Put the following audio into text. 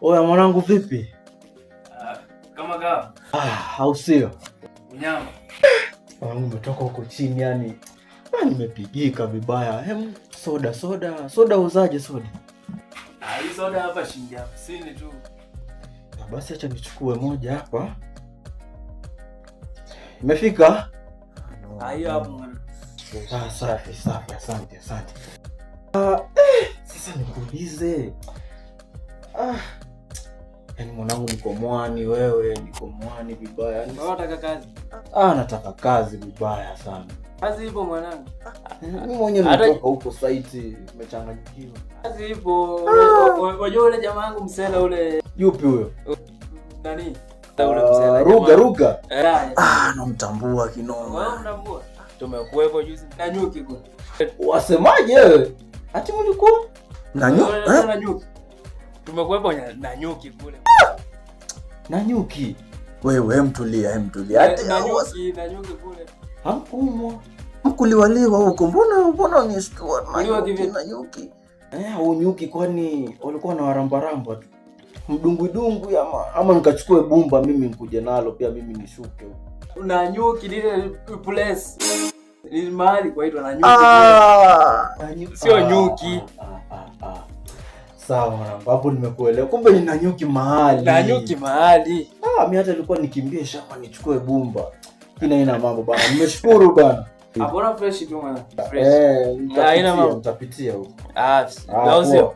Oya mwanangu, vipi? Kama kawa. Ah, au sio? Unyama. Mwanangu, umetoka huko chini yani. Ah, nimepigika vibaya. Hem, soda soda, soda uzaje soda? Ah, hii soda hapa shilingi 50 tu. Ah, basi acha nichukue moja hapa. Imefika? Ah, hiyo hapo mwana. Ah, safi safi, asante asante. Sasa nikuulize. Ah, yaani mwanangu, niko mwani wewe, niko mwani vibaya. Yaani, Wewe unataka kazi? ah, nataka kazi vibaya sana. Kazi ipo mwanangu. Mimi mwenyewe nimetoka huko site, nimechanganyikiwa. Kazi ipo. Unajua ule jamaa wangu msela ule Yupi huyo? Nani? Ule msela. Ruga Ruga. Eh. Ah, namtambua kinoma. Wewe unamtambua? Tumekuwepo juzi na nyuki kule. Wasemaje wewe? Ati mlikuwa? Na nyuki? Eh? Na nyuki. Tumekuwepo na nyuki kule. Na nyuki. Wewe mtulia, mtulia. Ati Na nyuki kule. Hamkuumwa. Mkuliwaliwa huko. Mbona unishtua na Kuliwa nyuki kivipi? na nyuki? Eh, au nyuki kwani walikuwa na warambaramba tu. Mdungwidungwi ama nikachukue bumba mimi nikuje nalo pia mimi nishuke huko. Na nyuki lile place. Ni mahali kwaitwa na nyuki. Ah! Na nyuki. Sio nyuki. Ah. Sawa mwanangu, hapo nimekuelewa. Kumbe ni na nyuki mahali. Na nyuki mahali. Ah, mimi hata nilikuwa nikimbie shamba nichukue bumba. Ina ina mambo bana. Nimeshukuru bana. Hapo fresh tu mwana. Fresh. Eh, Haina mambo. nitapitia huko. Ah, Ah, na usio. poa.